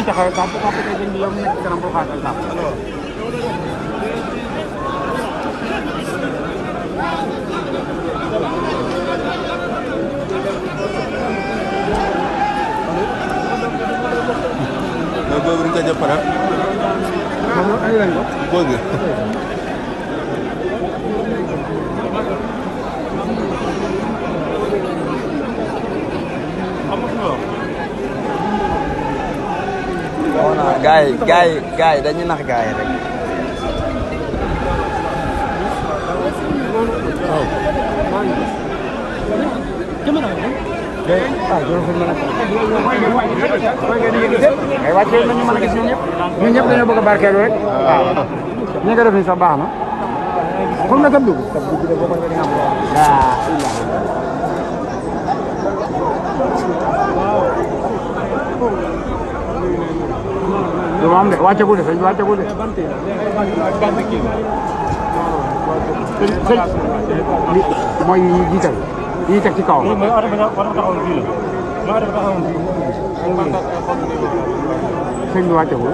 ñuy taxawee sax bu ko fekkee dañ di yow nekk ci kanam pour xaar sax. loolu boobu dañu koy def pare. moom ay lañ ko. boobu. gars yi dañuy nax gars yi rek. ay wàcce nañu mën a gis ñun ñëpp dañoo bëgg a barkeelu rek waaw ñi nga def ni sax baax na pour nga tab dugg de boo ko defee nga am du ma am de wàccagul de sëñ bi wàccagul de sëñ mooy yi jiital yi teg ci kaw sëñ bi wàccagul